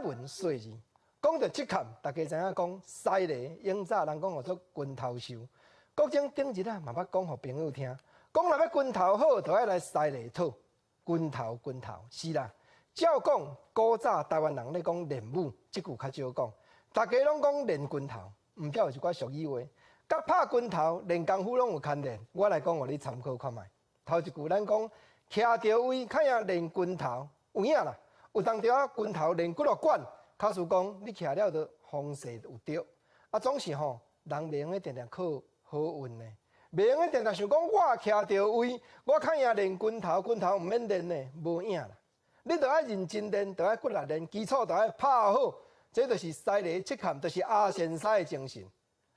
文說字。講著赤崁，大家知影講西螺永早人講號做拳頭樹。國珍頂日啊，嘛捌講予朋友聽，講若欲拳頭好，就愛來西螺討拳頭拳頭是啦。照講古早台灣人咧講練武，這句較少講，大家攏講練拳頭，毋曉有一寡俗語話，佮拍拳頭練功夫攏有牽連。我來講予你參考看覓。頭一句咱講徛著位，較贏練拳頭有影啦。有當時仔拳頭練幾落管，假使講你徛了就風勢有著，啊總是吼人袂用得定定靠好運呢，袂用得定定想講我徛著位，我較贏練拳頭，拳頭毋免練呢，無影啦。你著愛認真練，著愛骨力練，基礎著愛拍好，這就是西螺赤崁，就是阿善師的精神。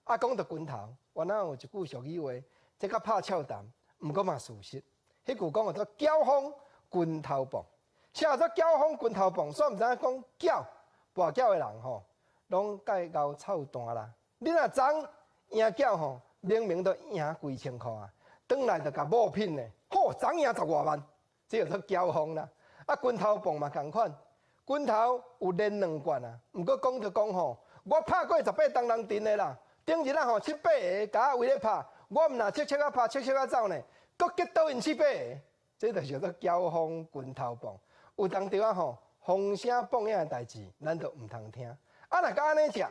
啊，講著拳頭，原來有一句俗語話，這較拍俏談，毋過嘛事實。彼句講叫做攪風拳頭磅，啥叫做攪風拳頭磅？煞毋知影講攪跋攪的人吼，攏愛𠢕臭蛋啦。你若昨贏攪吼，明明都贏幾千箍啊，轉來就共某騙呢。吼，昨贏十外萬，這叫做攪風啦。啊，拳頭磅嘛仝款，拳頭有練兩罐啊。毋過講就講吼，我拍過十八銅人陣的啦，頂日仔吼七八个共我圍咧拍，我毋若切切仔拍，切切仔走呢，閣擊倒𪜶七八个，這就是叫做攪風拳頭磅。有當時仔吼，風聲報影的代誌，咱就毋通聽。啊，若閣按呢食，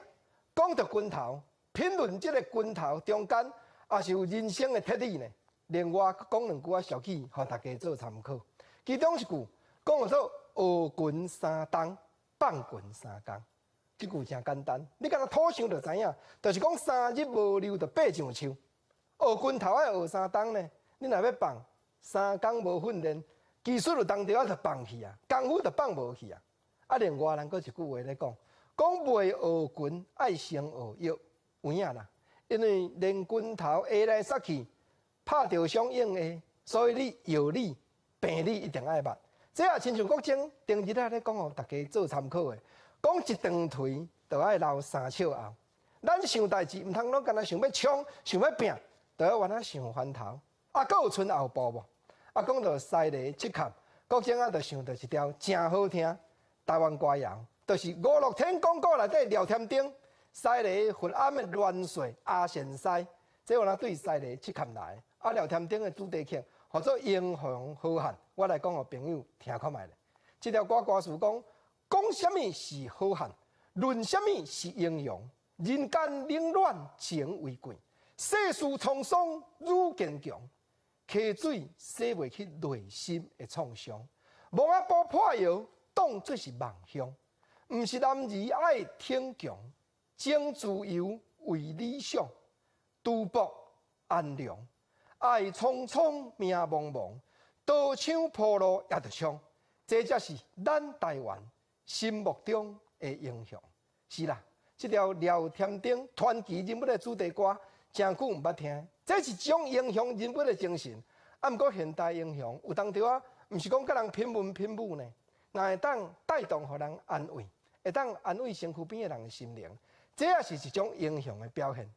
講著拳頭，評論這个拳頭中間，也是有人生的哲理呢。另外講兩句仔俗語，予大家做參考。其中一句講做學拳三冬，放拳三工。這句誠簡單，你干焦土想就知影，就是講三日無溜就爬上樹。學拳頭愛學三冬呢，你若欲放三工無訓練，技術有當時仔就放去啊，功夫就放無去啊。啊，另外人閣一句話咧講，講未學拳愛先學藥，有影啦。因為練拳頭下來殺去，拍著傷用的，所以你藥理、病理一定愛捌。這也親像國珍頂日仔咧講予大家做參考的，講一長槌就愛留三尺後。咱想代誌毋通攏干焦想欲衝、想欲拚，就愛原來想翻頭。啊，閣有賰後步無？啊，講到西螺赤崁，國珍仔就想著一條誠好聽台灣歌謠，就是五樂天廣告內底廖添丁西螺佛庵的元帥阿善師，這原來對西螺赤崁來。啊，廖添丁的主題曲，號做英雄好漢。我來講予朋友聽看覓咧。這條歌歌詞講，講啥物是好漢，論啥物是英雄，人間冷暖情為貴，世事滄桑愈堅強，溪水洗袂去內心的創傷，墓仔埔破窯當作是夢鄉，毋是男兒愛挺強，爭自由為理想，賭博安良，愛蒼蒼命茫茫，刀槍鋪路也著衝，這才是咱台灣心目中的英雄。是啦，這條廖添丁傳奇人物的主題歌，誠久毋捌聽。這是一種英雄人物的精神。啊，毋過現代英雄有當時仔，毋是講佮人拼文拼武呢，若會當帶動予人安慰，會當安慰身軀邊的人的心靈，這也是一種英雄的表現。